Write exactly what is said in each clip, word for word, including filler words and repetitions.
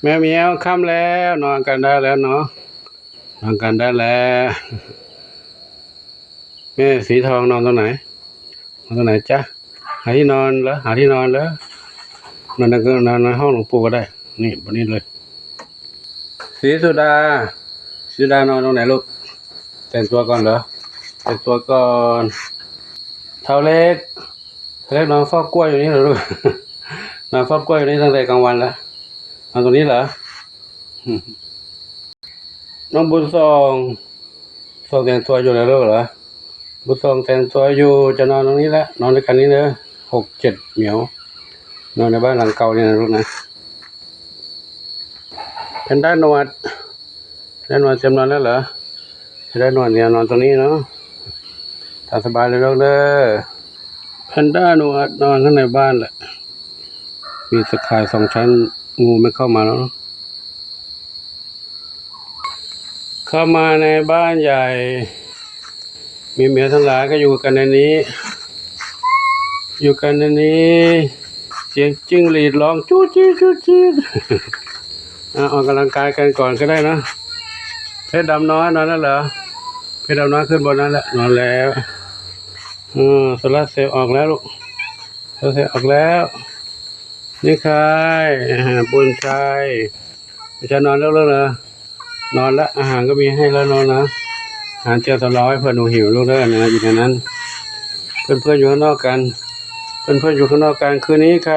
แม่เหมียวค่ำแล้ว นอนกันได้แล้วเนาะ นอนกันได้แล้ว แม่สีทองนอนตรงไหน นอนตรงไหนจ๊ะ หาที่นอนเหรอ หาที่นอนเหรอ นอนใน นอนในห้องหลวงปู่ก็ได้ นี่ บนนี้เลย สีสุดา สีสุดานอนตรงไหนลูก แต่งตัวก่อนเหรอ แต่งตัวก่อน เท้าเล็ก เท้าเล็กนอนฟอกกล้วยอยู่นี่เหรอลูก นอนฟอกกล้วยอยู่นี่ตั้งแต่กลางวันแล้ว นอนตรงนี้เหรอ น้องบุญส่ง ส่งแต่งตัวอยู่แล้วลูกเหรอ บุญส่งแต่งตัวอยู่ จะนอนตรงนี้แหละ นอนด้วยกันนี่เนอะ หกเจ็ดเหมียว นอนในบ้านหลังเก่านี่นะลูกนะ แพนด้าหนวด แพนด้าหนวดเตรียมนอนแล้วเหรอ แพนด้าหนวดเนี่ยนอนตรงนี้เนาะ ตามสบายเลยลูกเด้อ แพนด้าหนวดนอนข้างในบ้านแหละ มีตะข่ายสองชั้น งูไม่เข้ามาแล้วเนาะ เข้ามาในบ้านใหญ่ มีเหมียวทั้งหลายก็อยู่กันในนี้ อยู่กันในนี้ เสียงจิ้งหรีดร้องจู้จี้จู้จี้ อ่ะ ออกกำลังกายกันก่อนก็ได้นะ เพชรดำน้อยนอนแล้วเหรอ เพชรดำน้อยขึ้นบนนั้นแล้ว นอนแล้ว อืม โซลาร์เซลล์ออกแล้วลูก โซลาร์เซลล์ออกแล้ว นี่ใคร อ่า บุญชัย บุญชัยนอนแล้วเหรอ นอนละ อาหารก็มีให้แล้วนอนนะ อาหารเตรียมสำรองไว้เผื่อหนูหิวลูกเด้อนะ อยู่ในนั้น เพื่อนๆอยู่ข้างนอกกัน เพื่อนๆอยู่ข้างนอกกัน คืนนี้ใคร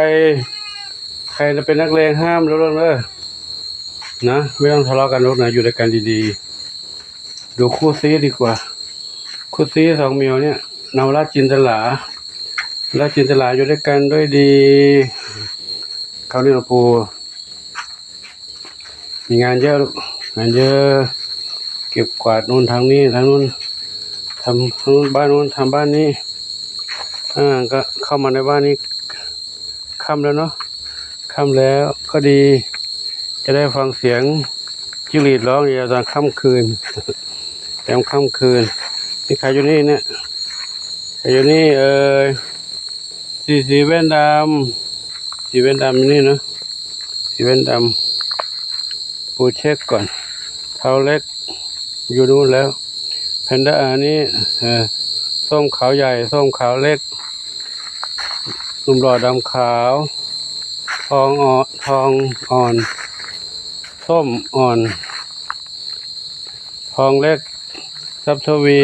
ใครจะเป็นนักเลงห้ามลูกเด้อนะ ไม่ต้องทะเลาะกันลูกนะ อยู่ด้วยกันดีๆ ดูคู่ซี้ดีกว่า คู่ซี้สองเหมียวเนี่ย นวรัตน์จินตลา นวรัตน์จินตลาอยู่ด้วยกันด้วยดี คราวนี้หลวงปู่ มีงานเยอะลูก งานเยอะ เก็บกวาดนู่นทางนี้ ทางนู้น ทำทางนู้นบ้านนู้น ทำบ้านนี้ อ่า ก็เข้ามาในบ้านนี้ ค่ำแล้วเนาะ ค่ำแล้วก็ดี จะได้ฟังเสียงจิ้งหรีดร้องยามตอนค่ำคืน ยามค่ำคืน นี่ใครอยู่นี่เนี่ย ใครอยู่นี่เอ่ย สี สีแว่นดำ สีแว่นดำอยู่นี่เนาะ สีแว่นดำ ปูเช็คก่อน เท้าเล็ก อยู่นู่นแล้ว แพนด้าอันนี้ เอ่อ ส้มขาวใหญ่ ส้มขาวเล็ก หนุ่มหล่อดำขาว ทองอ่อน ทองอ่อน ส้มอ่อน ทองเล็ก ทรัพย์ทวี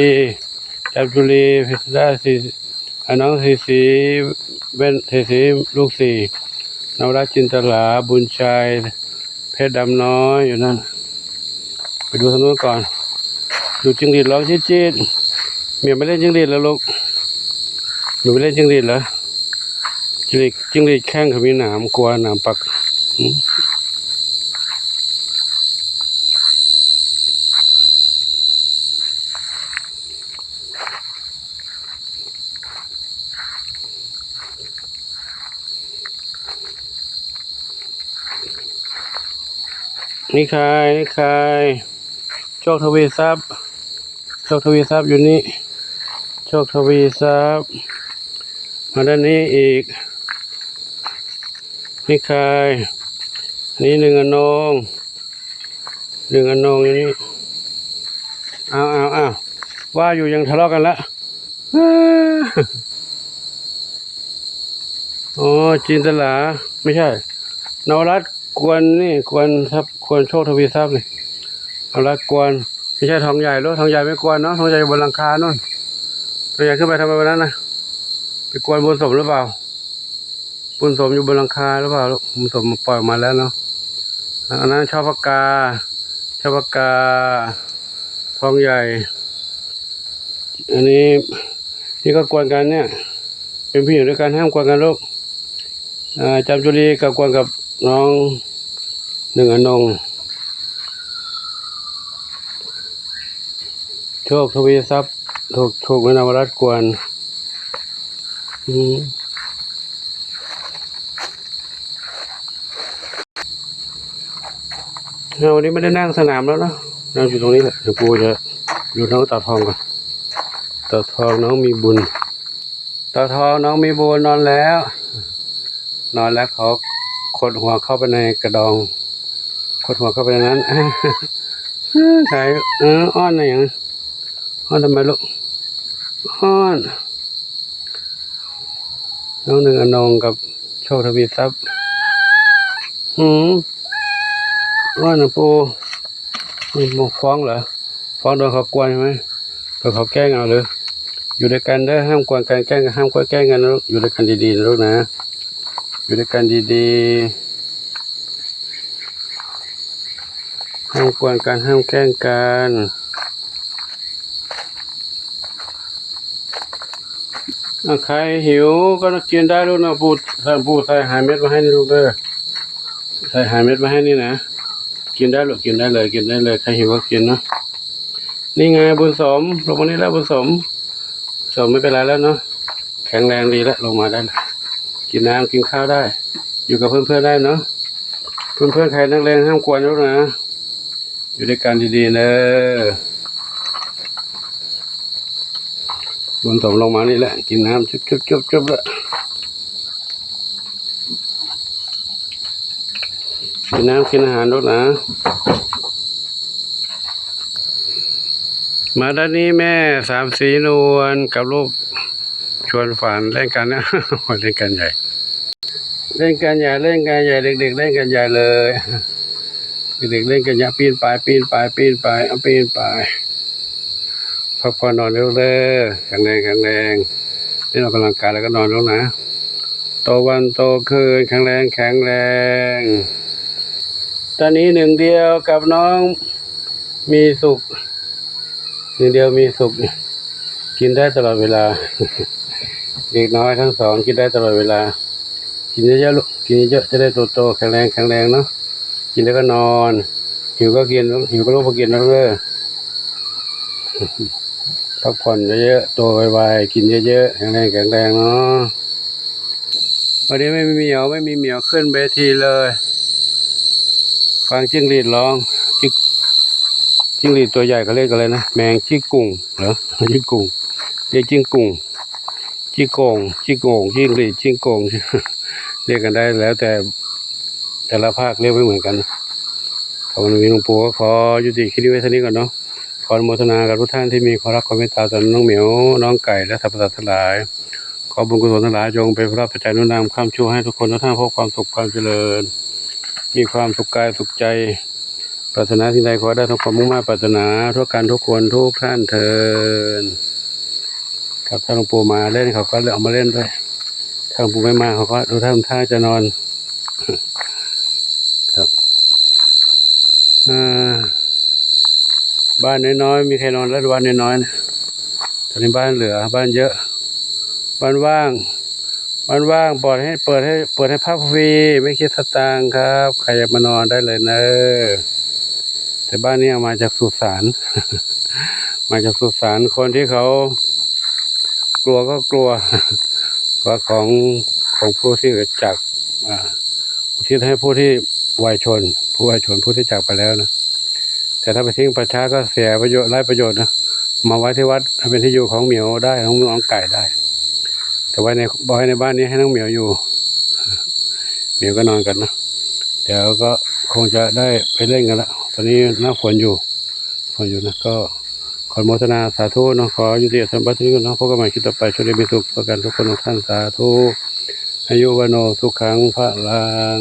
จับจุลี พิสดา สี อ่ะ น้องสีสี เว้นสีสี ลูกสี่ นวรัตน์จินตลา บุญชัย เพชรดำน้อยอยู่นั่น ไปดูทางนู้นก่อน ดูจิ้งหรีดร้องจี๊ดจี๊ด เมียไม่เล่นจิ้งหรีดแล้วลูก หนูไม่เล่นจิ้งหรีดเหรอ จิ้งหรีด จิ้งหรีดแข้งเขามีหนาม กลัวหนามปัก อืม นี่ใคร นี่ใคร โชคทวีทรัพย์ โชคทวีทรัพย์อยู่นี่ โชคทวีทรัพย์ มาด้านนี้อีก นี่ใคร นี่หนึ่งอนง หนึ่งอนงอยู่นี่ เอาเอาเอา ว่าอยู่ยังทะเลาะกันละ อ๋อ จินตลา ไม่ใช่ นวรัตน์กวนนี่ กวนทรัพย์ กวนโชคทวีทรัพย์นี่ นวรัตน์กวน ไม่ใช่ทองใหญ่หรอก ทองใหญ่ไม่กวนเนาะ ทองใหญ่อยู่บนหลังคานู่น ทองใหญ่ขึ้นไปทำไมวันนั้นนะ ไปกวนบุญสมหรือเปล่า บุญสมอยู่บนหลังคาหรือเปล่าลูก บุญสมปล่อยออกมาแล้วเนาะ อันนั้นชอบปากกา ชอบปากกา ทองใหญ่ อันนี้ นี่ก็กวนกันเนี่ย เป็นผู้หญิงด้วยกันห้ามกวนกันลูก อ่า จามจุลีกับกวนกับน้องหนึ่งอนง โชคทวีทรัพย์ ถูก ถูกแม่นวรัตน์กวน อืม เราวันนี้ไม่ได้นั่งสนามแล้วเนาะ นั่งอยู่ตรงนี้แหละ เดี๋ยวกูจะดูน้องเต่าทองก่อน เต่าทองน้องมีบุญ เต่าทองน้องมีบุญนอนแล้ว นอนแล้วเขาขดหัวเข้าไปในกระดอง กดหัวเข้าไปในนั้น ใคร เออ อ้อนอะไรอย่างนั้น อ้อนทำไมลูก อ้อน น้องหนึ่งอนงกับโชคทวีทรัพย์ หืม อ้อนนะปู นี่มาฟ้องเหรอ ฟ้องโดนเขากวนใช่ไหม โดนเขาแกล้งเอาหรือ อยู่ด้วยกันเด้อ ห้ามกวนกัน แกล้งกัน ห้ามกวนแกล้งกันนะลูก อยู่ด้วยกันดีๆนะลูกนะ อยู่ด้วยกันดีๆ ห้ามกวนกัน ห้ามแกล้งกัน อ่ะ ใครหิวก็กินได้ลูกนะ ปู่ ปู่ใส่อาหารเม็ดมาให้นี่ลูกเด้อ ใส่อาหารเม็ดมาให้นี่นะ กินได้ลูก กินได้เลย กินได้เลย ใครหิวก็กินเนาะ นี่ไง บุญสม ลงมานี่แล้ว บุญสม สมไม่เป็นไรแล้วเนาะ แข็งแรงดีแล้ว ลงมาได้แล้ว กินน้ำกินข้าวได้ อยู่กับเพื่อนๆได้เนาะ เพื่อนๆใครนักเลงห้ามกวนลูกนะ อยู่ด้วยกันดีๆเนอะ บุญสมลงมานี่แหละ กินน้ำจุบๆๆๆแล้ว กินน้ำกินอาหารลูกนะ มาด้านนี้แม่สามสีนวลกับลูกชวนฝันเล่นกันนะ เล่นกันใหญ่ เล่นกันใหญ่ เล่นกันใหญ่ เด็กๆเล่นกันใหญ่เลย เด็กๆเล่นกันใหญ่ ปีนป่าย ปีนป่าย ปีนป่าย เอาปีนป่าย พักผ่อนนอนเร็วเด้อ แข็งแรง แข็งแรง ได้ออกกำลังกายแล้วก็นอนแล้วนะ โตวันโตคืน แข็งแรง แข็งแรง ตอนนี้หนึ่งเดียวกับน้องมีสุข หนึ่งเดียวมีสุข กินได้ตลอดเวลา เด็กน้อยทั้งสองกินได้ตลอดเวลา กินเยอะๆลูก กินเยอะๆจะได้โตๆ แข็งแรง แข็งแรงเนาะ กินแล้วก็นอน หิวก็กิน หิวก็ลุกมากินนะลูกเด้อ พักผ่อนเยอะๆ โตไวๆ กินเยอะๆ แข็งแรง แข็งแรงเนาะ วันนี้ไม่มีเหมียว ไม่มีเหมียวขึ้นเวทีเลย ฟังจิ้งหรีดร้อง จิก จิ้งหรีดตัวใหญ่เขาเรียกอะไรนะ แมงจิกกุ่งเหรอ จิกกุ่ง เรียกจิกกุ่ง จิกโก่ง จิกโก่ง จิ้งหรีด จิกโก่ง เรียกกันได้แล้วแต่ แต่ละภาคเรียกไม่เหมือนกัน ขอบคุณหลวงปู่ ก็ขอยุติคลิปนี้ไว้เท่านี้ก่อนเนาะ ขออนุโมทนากับทุกท่านที่มีความรักความเมตตาต่อน้องเหมียว น้องไก่ และสรรพสัตว์ทั้งหลาย ขอบุญกุศลทั้งหลายจงเป็นพระปัจจัยหนุนนำค้ำชูให้ทุกคนทุกท่านพบความสุขความเจริญ มีความสุขกายสุขใจ ปรารถนาสิ่งใดขอให้ได้สมความมุ่งมา่ปรารถนาทั่วกันทุกคนทุกท่านเทอญ ครับ ถ้าหลวงปู่มาเล่นเขาก็เลยเอามาเล่นด้วย ถ้าหลวงปู่ไม่มาเขาก็ดูท่าท่าจะนอน ครับ อ่า บ้านน้อยๆ มีใครนอนแล้วบ้านน้อยๆนะ ตอนนี้บ้านเหลือ บ้านเยอะ บ้านว่าง บ้านว่าง เปิดให้ เปิดให้ เปิดให้พักฟรี ไม่คิดสตางค์ครับ ใครอยากมานอนได้เลยเนอะ แต่บ้านนี้เอามาจากสุสาน มาจากสุสาน คนที่เขา กลัวก็กลัว ว่าของ ของผู้ที่จาก อ่า อุทิศให้ผู้ที่วายชน ผู้วายชน ผู้ที่จากไปแล้วนะ แต่ถ้าไปทิ้งป่าช้าก็เสียประโยชน์ ไร้ประโยชน์นะ มาไว้ที่วัดให้เป็นที่อยู่ของเหมียวได้ ของน้องไก่ได้ แต่ไว้ใน ไว้ในบ้านนี้ให้น้องเหมียวอยู่ เหมียวก็นอนกันนะ เดี๋ยวก็คงจะได้ไปเล่นกันละ ตอนนี้หน้าฝนอยู่ ฝนอยู่นะ ก็ขออนุโมทนาสาธุเนาะ ขอยุติธรรมบัตรนี้ก่อนเนาะ พบกันใหม่คลิปต่อไป โชคดีมีสุขทั่วกันทุกคนทุกท่าน สาธุ อายุวัณโณ สุขัง พลัง